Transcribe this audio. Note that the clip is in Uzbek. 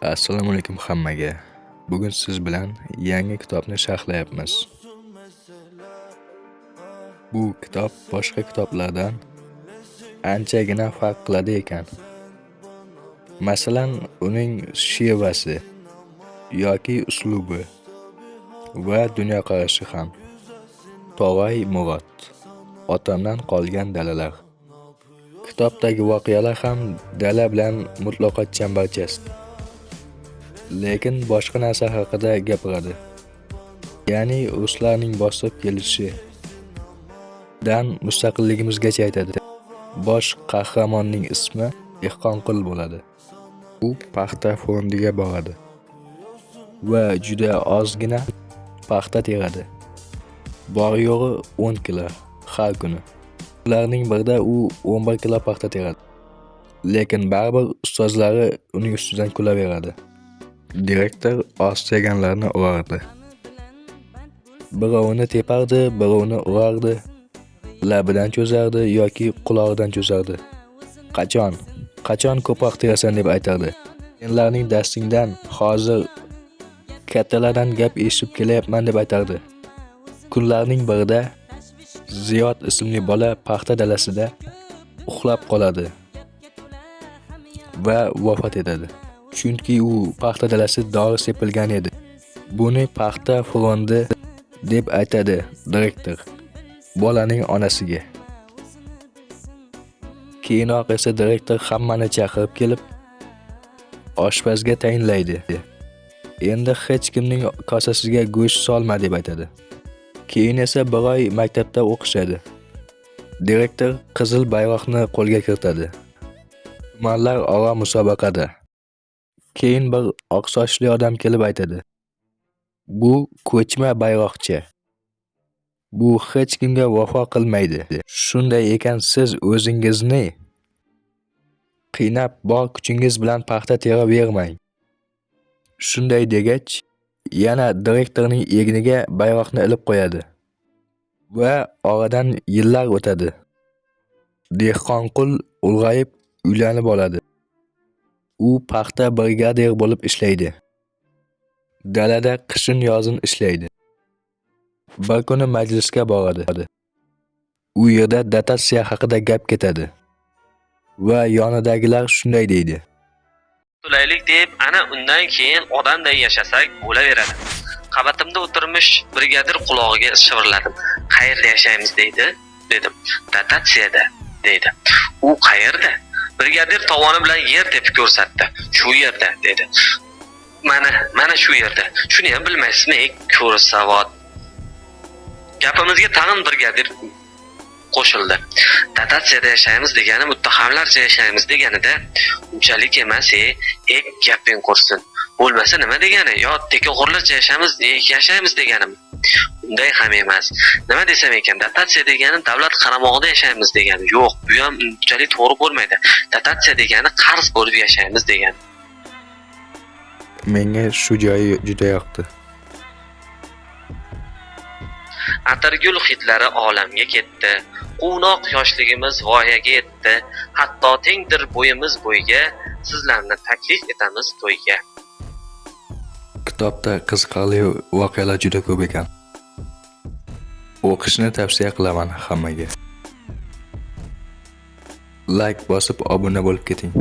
Assalomu alaykum hammaga. Bugun siz bilan yangi kitobni sharhlayapmiz. Bu kitob boshqa kitoblardan anchagina farq qiladi ekan. Masalan, uning shevasi yoki uslubi va dunyoqarashi ham. Tog'ay Murod. Otamdan qolgan dalalar. Kitobdagi voqealar ham dala bilan mutlaqo chambarchas. Lekin boshqa narsa haqida gapiradi. Ya'ni ruslarning bosib kelishi dan mustaqilligimizgacha aytadi. Bosh qahramonning ismi Dehqonqul bo'ladi. U paxta fondiga boradi va juda ozgina paxta teradi. Bor-yo'g'i 10 kilo har kuni. Ularning birida u 11 kilo paxta teradi. Lekin baribir ustozlari uning ustidan kulaveradi. Direktor oz terganlarni urardi. Birovini tepardi, birovini urardi, labidan cho'zardi yoki qulog'idan cho'zardi. Qachon, qachon ko'proq terasan deb aytardi. Senlarning darsingdan hozir kattalardan gap eshitib kelyapman deb aytardi. Kunlarning birida Ziyod ismli bola paxta dalasida uxlab qoladi va vafot etadi. Chunki u paxta dalasi dori sepilgan edi. Buni paxta frondi deb aytadi direktor bolaning onasiga. Keyinroq esa direktor hammani chaqirib kelib oshpazga tayinlaydi. Endi hech kimning kosasiga go'sht solma deb aytadi. Keyin esa bir oy maktabda o'qishadi. Direktor qizil bayroqni qo'lga kiritadi. Tumanlar aro musobaqada. Keyin bir oq sochli odam kelib aytadi. Bu ko'chma bayroqcha. Bu hech kimga vafo qilmaydi. Shunday ekan siz o'zingizni qiynab bor kuchingiz bilan paxta teravermang. Shunday degach, yana direktorning egniga bayroqni ilib qo'yadi. Va oradan yillar o'tadi. Dehqonqul ulg'ayib uylanib oladi. U paxta brigadir bo'lib ishlaydi. Dalada qishin-yozin ishlaydi. Bir kuni majlisga boradi. U yerda dotatsiya haqida gap ketadi. Va yonidagilar shunday deydi. Qutulaylik deb, ana undan keyin odamday yashasak bo'laveradi. Qabatimda o'tirmish brigadir qulog'iga shivirladim. Qayerda yashaymiz deydi, dedim. Dotatsiyada, deydi. U qayerda? Brigadir tovoni bilan yer tepib ko'rsatdi. Shu yerda, dedi. Mana shu yerda. Shuni ham bilmaysizmi, ey ko'rsavot. Gapimizga tag'in brigadir qo'shildi. Dotatsiyada yashaymiz degani muttahamlarcha yashaymiz deganida unchalik emas, ey, gaping qursin. Bo'lmasa nima degani? Yo tekinxo'rlarcha yashaymiz deganimi? Unday ham emas. Nima desam ekan, dotatsiya degani davlat qaramog'ida yashaymiz degani. Yo'q, bu ham unchalik to'g'ri bo'lmaydi. Dotatsiya degani qarz bo'lib yashaymiz degani. Menga shu joyi juda yoqdi. Atirgul hidlari olamga ketdi. Quvnoq yoshligimiz voyaga yetdi. Hatto tengdir bo'yimiz bo'yga, sizlarni taklif etamiz to'yga. Kitobda qiziqarli voqealar juda ko'p ekan. O'qishni tavsiya qilaman hammaga. Like bosib obuna bo'lib keting.